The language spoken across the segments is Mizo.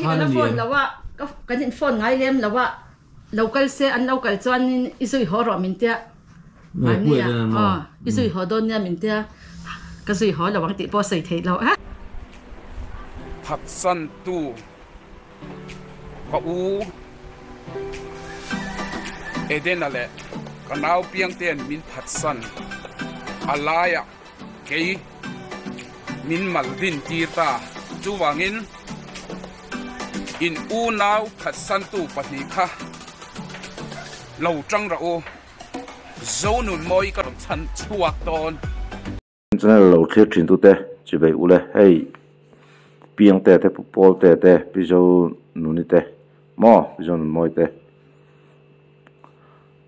hi ka la phone lo a, ka kan in phone ngai lem lo a, lo kal se an lo kal chuanin i zui haw rawh min tia. Mahni a aw i zui haw dawn nia min tia, ka zui haw lo ang tih pawh a sawi theih loh. Phatsantu ka u Edena leh ka nau piangte'n min phatsan a laiah kei min mal din tir ta. Chuvangin in unau phatsantu pahnih kha lo tang rawh u, Zonunmawi ka rawn chhan chhuak dawn. Channel lo thlir thin tute chibei ule hei Piangte te Pu Pawlte te Pi Zonuni te maw Pi Zonunmawi te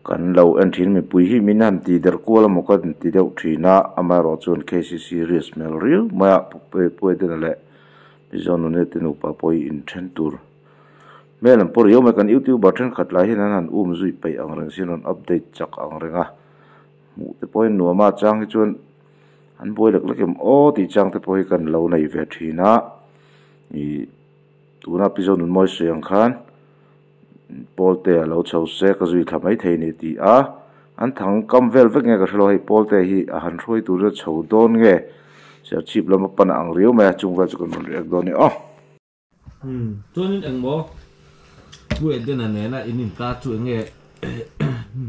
kan lo en thin mipui hi min han ti der kual emaw ka ti deuh thin a amaherawh chuan KCC risk hmel riau mai a Pu Edena leh Pi Zonuni te nupa pawh hi inthen tur hmel an pawh riau mai kan youtuber thenkhat lah hian an han um zui peih ang reng sin rawn update chak ang reng a. Hmuh te pawhin nuam a chang hi chuan an buai lek lek em aw tih chang te pawh hi kan lo nei ve thin a ih tuna pi zawh nunmawi sawi ang khan pawlte a lo chho se ka zui thla mai thei a ni tih a an thang kam vel vek nge ka hrelo hei pawlte hi a han hruai tur a chho dawn nge serchhip lama pan a ang riau mai a chung vel chu kan rawn react dawn a ni aw. Umm chuanin engmaw Pu Edena nena in inkar chu enge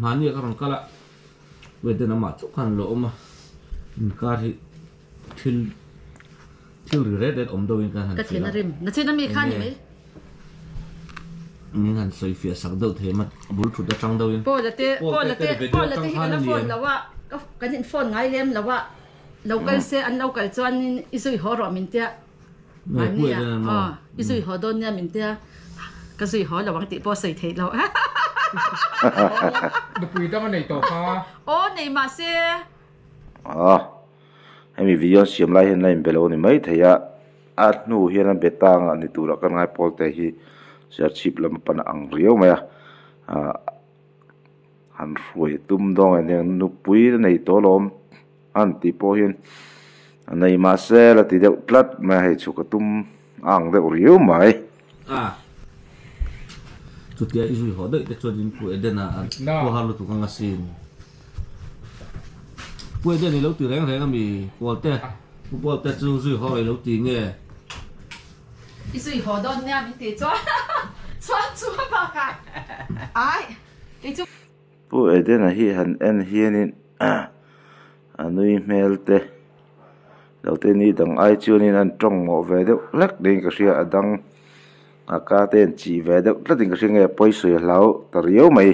mahni ka rawn kal a Pu Edena mah chauh khan lo awm a inkar hi thil thil ri ret ret awm deuh in kan han Ka hria thin a rim nachin ami kha ni enge mai. Min han sawi fiah sak deuh thei a bul thut atang deuh in Paula te Paul Paula te te video Paula te atang hi ka khan la a ni phone em? lo a ka kan in phone ngai lem lo a lo kal se an lo kal chuanin i zui haw rawh min tia. Mahni a aw i zui haw dawn nia min tia ka zui haw lo ang tih pawh a sawi theih loh. Nupui dang a nei tawh kha. Aw nei mahse. Aw hemi video an siam lai hian la inbe lo a ni mai thei a, a hnu hian a be tang a ni turah kan ngai pawl te hi serchhip lam a pan a ang riau mai a ah han hruai tum dawng e nia nupui a nei tawh alawm. A han tih pawh hian a nei mahse la ti deuh tlat mai a, hei chhuk a tum a ang deuh riau mai. A, chutia i zui haw daih te chuan in Pu Edena a pu har lutuk ang asin. Pu Eden i lo ti reng reng ami Pawlte, Pu Pawlte chu zui haw rei lo ti nge? I zui haw dawn nia min tih chuan chuan chu a bakah ai kei chu. Pu Edena hi han en hianin a nui hmel te lo te ni dang ai chuanin an tawng mawh ve deuh hlek niin ka hria a dang a ka te an chih ve deuh tlatin ka hria nge pawisawi a hlau ta riau mai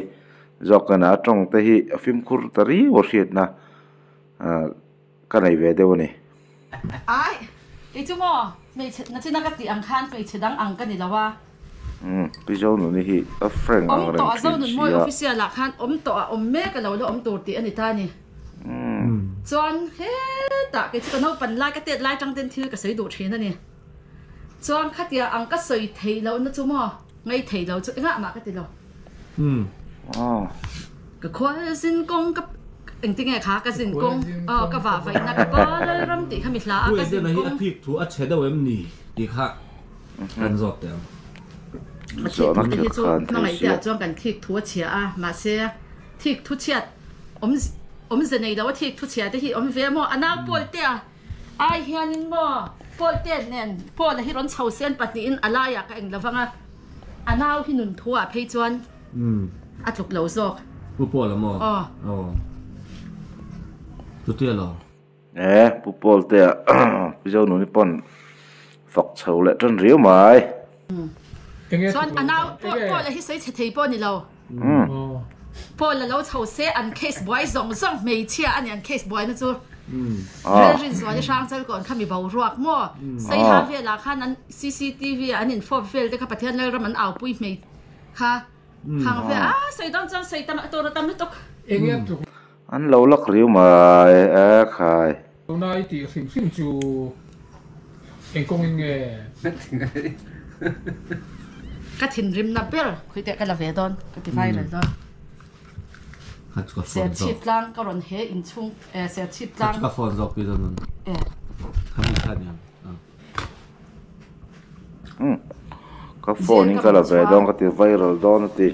zawk a a tawng te hi a fimkhur ta riau a hriatna ah ka nei ve deuh a ni. Ai, kei chu maw hmeichhe nachina ka tih ang khan hmeichhe dang ang ka ni lo a. Umm, Pi Zonuni hi a frank Awm ang reng tawh a thin Zonun mawi sia. official ah khan awm tawh a awm mek a lo la awm tur tih a ni ta ni. Umm. Chuan hetah kei chu ka naupan lai ka tet lai tang ten thil ka sawi duh thin a ni. Chuan khatia ang ka sawi theih loh na chu maw ngei thei lo chu engah mah ka ti lo. Umm. Aw. Ka khual zin kawng ka engtinge kha ka zin kawng aw ka vah vaihna ka pa Lalram tih kha mi hla a Pu ka zin Edena hi a kawng. thik thu a chhe deuh em ni tih kha kan zawt teh ang. A thik thu te hi chu hmangaih te ah chuan kan thik thu a chhia a mahse thik thu chhiat awm awmze nei lo a thik thu chhia te hi awm ve maw a nau Paul te a ai hianin maw Paul te nen Paul a hi rawn chho sen pahnihin a laiah ka eng lovang a a nau hi nun thu ah phei chuan A tluk lo zawk. Pu Paul a maw? Aw. Aw. Chutia lo. E, Pu Paul te ah Pi Zonuni pawn fak chho leh tan riau mai. Chuan a nau Paul Paul a hi sawi chhe thei pawh ni lo. Paul a lo chho se an case buai zawng zawng hmeichhia a ni an case buai na chu. Rel Rinzuali Hrangchal kawn kha mi boruak maw? Saiha velah khan an cctv ah an infawp vel te kha Pathian Lalram an aupui hmei Kha khang ve a sawi dawn chuan sawi tam tur a tam lutuk. Enge a tluk An lo lak riu mai e khai. Tuna i tih hrim hrim chu eng kawngin nge? Ka thinrimna ber khawi teh ka la ve dawn ka ti viral dawn. Serchhip tlang ka rawn he inchhung serchhip tlang. Ka phone zawk pi dawn. E. Kha mi kha niang. Umm. Ka phone in ka la ve dawn ka ti viral dawn a ti.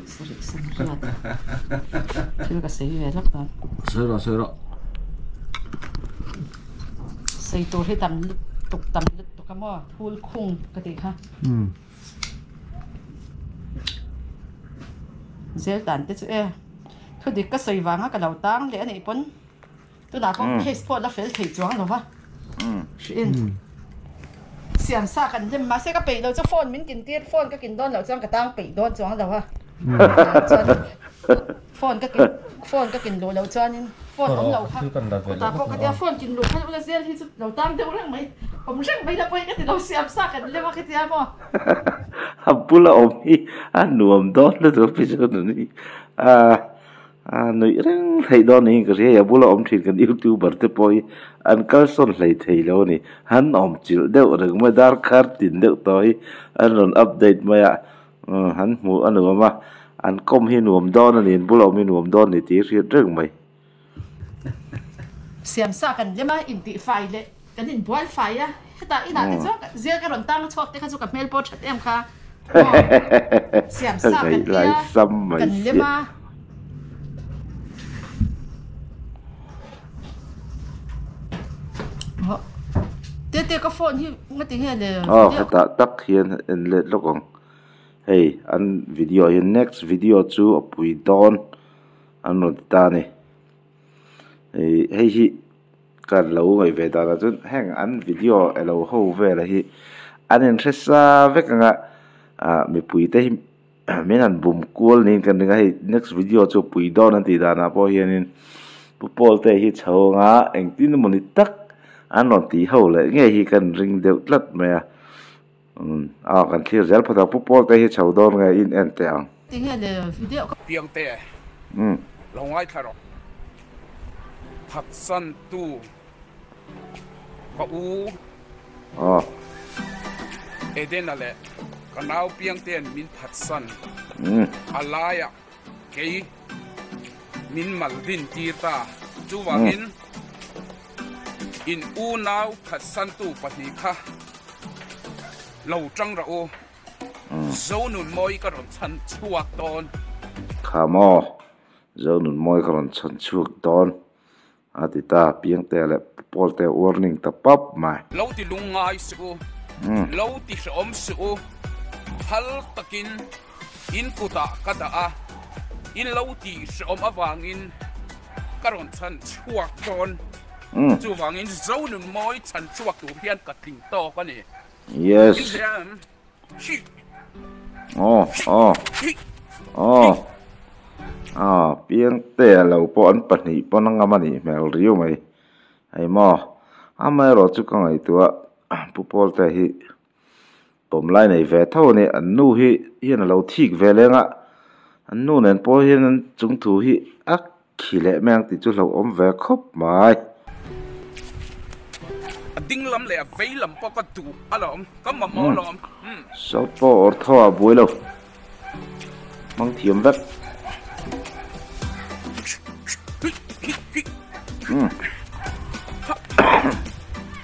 Thil ka sawi ve lawk dawn. Sawi rawh sawi rawh. Sawi tur hi tam lutuk tam lutuk a maw thul khung ka tih kha. Zel dan te chu e thu dik ka sawi vanga ka lo tang leh a nih pawn tunah pawh case pawh la fel thei chuang lo va hriin siam sa kan hlim mahse ka peih lo chu phone min kin tir phone ka kin dawn loh chuan ka tang peih dawn chuang lo a chuan phone ka kin phone ka kin luh loh chuanin phone awm lo kha kutah pawh ka tia phone kin luh kha ula zel hi chu lo tang deuh reng mai awm reng mai la pawi ka ti lo siam sa kan hlim a ka tia maw. A bula awm hi a nuam dawn lutuk pi chuan a ni a a nuih reng theih dawn niin ka hria hei a bula awm thin kan youtuber te pawh hi an kalsawn hlei thei lo a ni an awm chilh deuh reng mai darkar tin deuh tawh hi an rawn update mai a an hmuh a nuam a an kawm hi nuam dawn a ni an bula awm hi nuam dawn a ni tih hi hriat reng mai. Siam sa kan lem a, intih fai leh kan inbual fai a, hetah inah te chuan zel ka rawn tang chhuak te kha chu ka hmel pawh that em kha maw siam sa kan ei a, kan lem a. Tete ka phone hi ngati nge le Aw hetah tak hian en let lawk ang hei an video ah hian next video chu a pui dawn. An rawn ti ta a ni. Ih hei hi ka lo ngaih ve dan ah chuan heng an video elo ho vela hi an inhre sa vek ang a ah mipui te hi min han bum kual niin kan ring a hei next video chu pui dawn an tih danah pawh hianin pu paul te hi chho anga engtin emaw ni tak an rawn tih ho leh ngei hi kan ring deuh tlat mai a umm ah kan thlir zel phawt ang pu paul te hi chho dawn nge in en teh ang. Tinge le video ka. Piang te lo ngaithla rawh. Phatsan tu ka u Edena leh ka nau piang ten min phatsan a laiah kei min mal din tir ta. Chuvangin in unau phatsantu pahnih kha lo tang rawh u. Zonunmawi ka rawn chhan chhuak dawn. Kha maw? Zonunmawi ka rawn chhan chhuak dawn a ti ta. Piangtea leh Pawltea warning ta pap mai. Lo ti lungngai suh u, lo ti hrehawm suh u, phal takin in kutah ka dah a, in lo ti hrehawm avangin ka rawn chhan chhuak dawn. Chuvangin Zonunmawi chhan chhuak tur hian ka tling tawk a ni. Yes. Oh, oh. Oh. Ah, piang te lo pawh an pahnih pawn a ngam a nih hmel riau mai. Hei maw, amaherawh chu ka ngaihtuah Pu Pawlte hi pawm lai nei ve tho a ni. An nu hi hian a lo thik ve leng a, an nu nen pawh hian an chung thu hi a Khi leh mai ang tih chu hlauhawm ve khawp mai. A ding lam leh a vei lam pawh ka duh alawm, ka mamawh alawm. Sawt pawh awr thaw ah buai lo. Hmang thiam vek.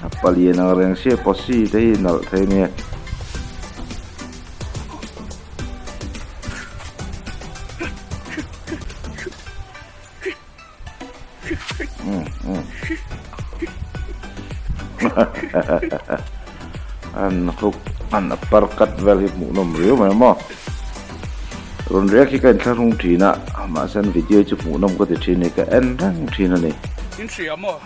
A palian ang reng sia posi te hi nalh thei ania. An hook an upper cut vel hi hmuh nawm riau mai maw rawn riak hi ka inthlahrung thin a mahse an video hi chu hmuh nawm ka ti thin a ni ka en reng thin a ni. In hria maw?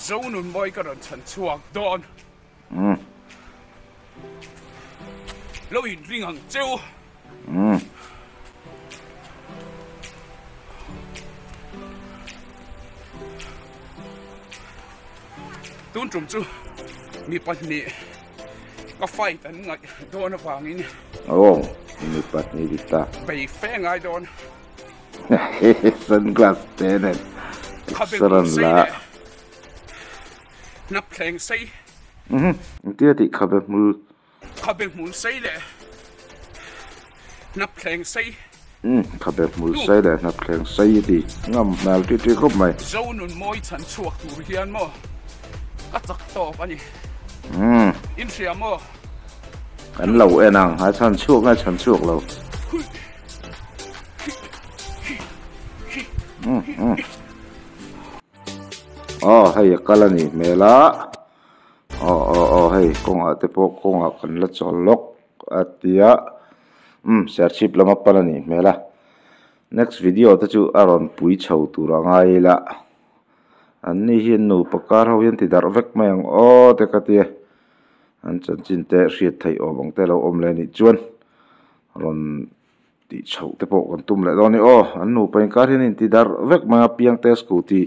Zonunmawi ka rawn chhan chhuak dawn. Lo inring ang cheu. Tun tum chu mi pahnih ka fight an ngaih dawn avangin. Oh, mi pahnih dik ta. Bei fe ngai dawn. Sunglass te nen. Saran la. Hnap thleng sei. Engtia tih khabe hmul. Khabe hmul sei leh hnap thleng sei. Khabe hmul sei leh hnap thleng sei a ti ngam hmel ṭi ṭi khawp mai. Zo nun mawi chhan chhuak tur hian maw ka chak tawk a ni. In hria maw? Kan lo en ang a chhan chhuak nge chhan chhuak lo. Um um aw hei a kal a nih hmel a aw aw aw hei kawngah te pawh kawngah kan la chawl lawk a tia um serchhip lam a pan a nih hmel a next video te chu a rawn pui chho tur a ngai ila an ni hian nupa kar ho hian ti darh vek mai ang aw te ka tia an chanchin te hriat theih awm ang te lo awm leh anih chuan rawn tih chhoh te pawh kan tum leh dawn a ni aw an nupa inkar hian in ti darh vek mai a piangte scooty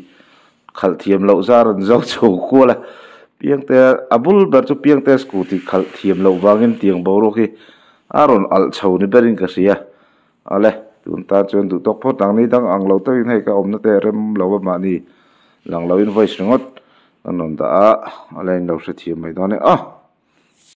khalh thiam loh zar an zo chho kual a piangte a bul ber chu piangte scooty khalh thiam loh vangin tiang boruak hi a rawn alh chho ni berin ka hria awle tun tan chuan duh tawk phawt ang ni dang ang lo takin hei ka awmna te rem lo a mahni lang loin voice ringawt kan rawn dah a awle in lo hrethiam mai dawn e aw.